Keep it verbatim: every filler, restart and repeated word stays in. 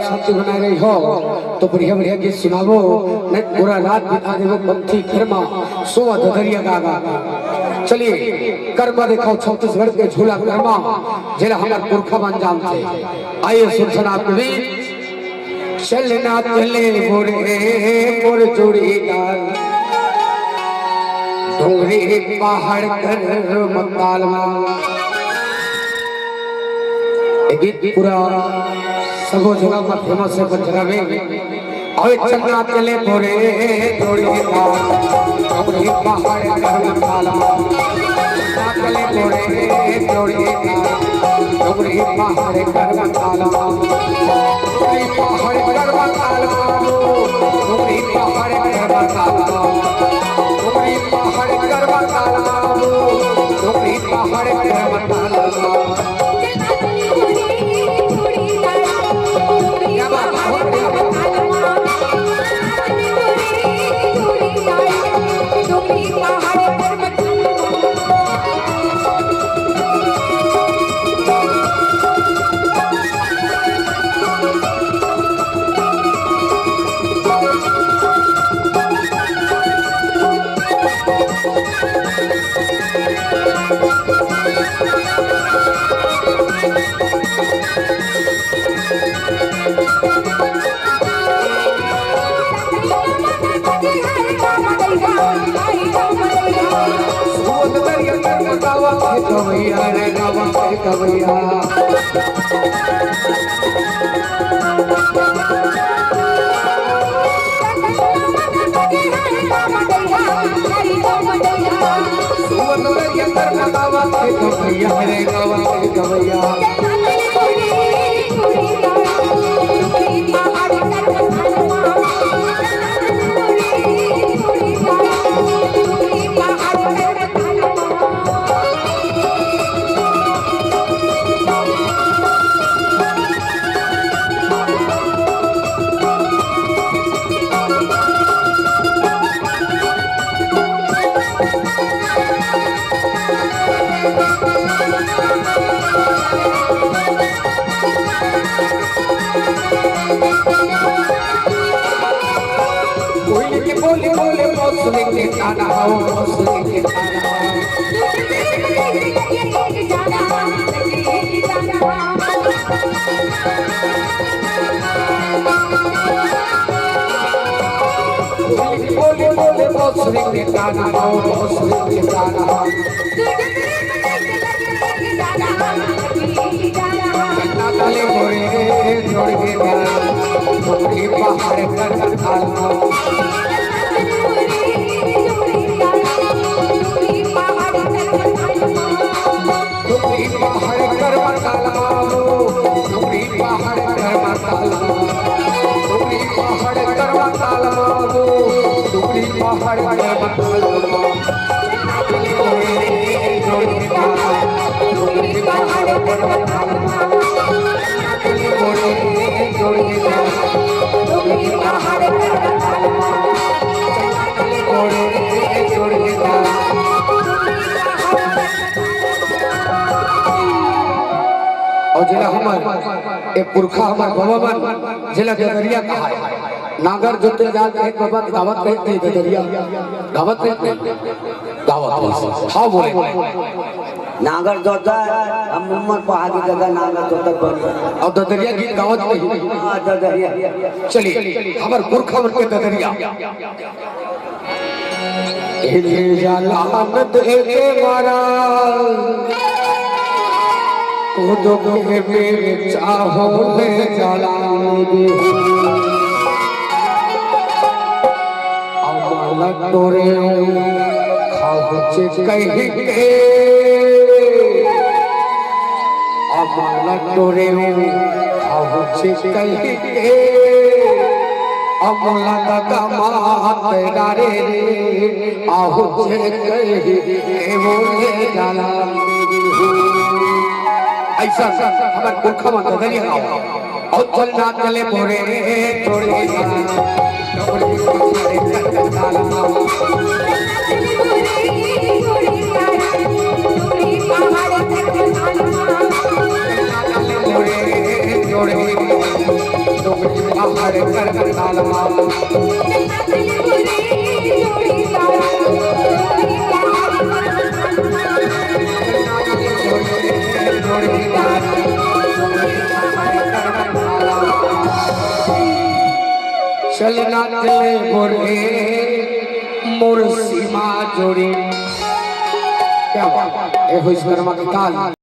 शांति बनाए रही हो, तो बढ़िया बढ़िया गीत सुनावो, नहीं पूरा रात बिता देवो पंथी घर मा, सोवा ददरिया गा गा। चलिए, करबा देखो छत्तीसगढ़ के झूला करबा, जेला हमर पुरखा मन जानथे। आइए सुन सुना आप भी। चलना चले मोरे मोर जोड़ीदार, डोंगरी पहाड़ कर मकाल मा। ये गीत पूरा सबो जगह में फेमस है, बच रहे। अबे चलना चले मोरे जोड़ीदार, डोंगरी पहाड़ कर मकाल मा। चलना चले मोरे जोड़ीदार, डोंगरी पहाड़ कर मकाल मा। डोंगरी पहाड़ कर मकाल मा। डोंगरी पहाड़ कर मकाल मा। डोंगरी पहाड़ कर मकाल मा। डोंगरी पहाड़ कर मकाल मा। कोयली के बोले बोले मौसमी के गाना हो, मौसमी के गाना हो। बोले बोले मौसमी के गाना हो, मौसमी के गाना हो। ताले मोरे जोड़ के गाना, डोंगरी पहाड़ कर मकाल मा। डोंगरी पहाड़ कर मकाल मा, डोंगरी पहाड़ कर मकाल मा, डोंगरी पहाड़ कर मकाल मा, डोंगरी पहाड़ कर मकाल मा। अउ जेला हमर ए पुरखा हमर बाबा मन जेला ददरिया कहाय, नांगर जोते जात एक बाबा गावत रहिथे ददरिया, गावत रहिथे, गावत रहिथे। हाँ बोले। नांगर जोता, हम उम्मर पहाड़ी दादा नांगर जोता बन। अउ ददरिया गीत गावत रही। हाँ, ददरिया। चलिए, हमर पुरखा मन के ददरिया। एके जालान देखे मारा, कूदो के मेरे चाहो ले जालान दे। अमल टोरे खाहुचे कहि के, अमल टोरे खाहुचे कहि के, अमल दगा मात डारे रे, आहुचे कहि के बोले जाला। अइसन हमर पुरखा मन ददरिया गाँव। अउ चलना चले मोरे छोड़ के जाना। हर कर ताल मा। चलना दिले बोले मोर सीमा जोड़ी। क्या बात है, ए विश्वकर्मा की ताल।